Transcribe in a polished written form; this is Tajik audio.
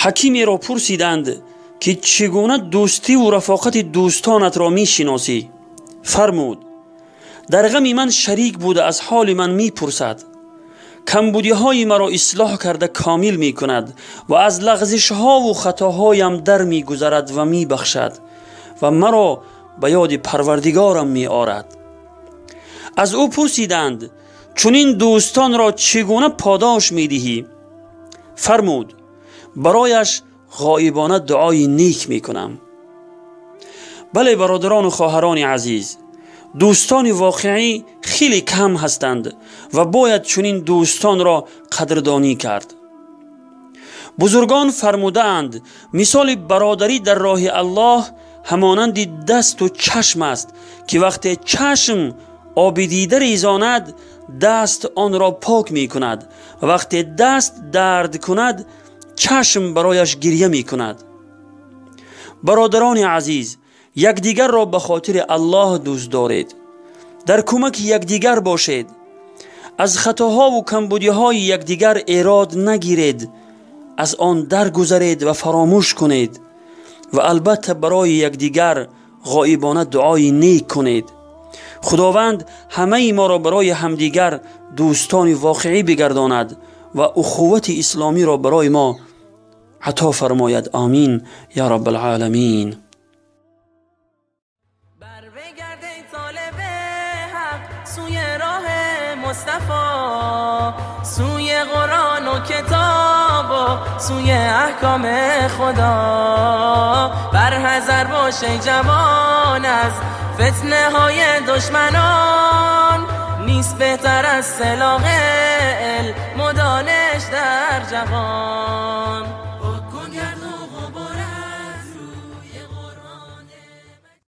Ҳакимеро пурсиданд, ки чӣ гуна дӯстиву рафоқати дӯстонатро мешиносӣ? Фармуд: дар ғами ман шарик буда, аз ҳоли ман мепурсад, камбудиҳои маро ислоҳ карда комил мекунад ва аз лағзишҳову хатоҳоям дар мегузарад ва мебахшад ва маро ба ёди Парвардигорам меорад. Аз ӯ пурсиданд: чунин дӯстонро чӣ гуна подош медиҳӣ? Фармуд: барояш ғоибона дуои нек мекунам. Бале, бародарону хоҳарони азиз, дӯстони воқеӣ хеле кам ҳастанд ва бояд чунин дӯстонро қадрдонӣ кард. Бузургон фармудаанд: мисоли бародарӣ дар роҳи Аллоҳ ҳамонанди дасту чашм аст, ки вақте чашм оби дида резонад, даст онро пок мекунад ва вақте даст дард кунад, чашм барояш гиря мекунад. Бародарони азиз, якдигарро ба хотири Аллоҳ дӯст доред, дар кӯмаки якдигар бошед, аз хатоҳову камбудиҳои якдигар эрод нагиред, аз он даргузаред ва фаромӯш кунед ва албатта барои якдигар ғоибона дуои нек кунед. Худованд ҳамаи моро барои ҳамдигар дӯстони воқеӣ бигардонад ва ухуввати исломиро барои мо ато фармояд. Амин я раббалъоламин. مصطفی، سوی قرآن و کتاب و سوی احکام خدا، بر حذر باش ای جوان از فتنه های دشمنان، نیست بهتر از سلاح علم و دانش در جهان.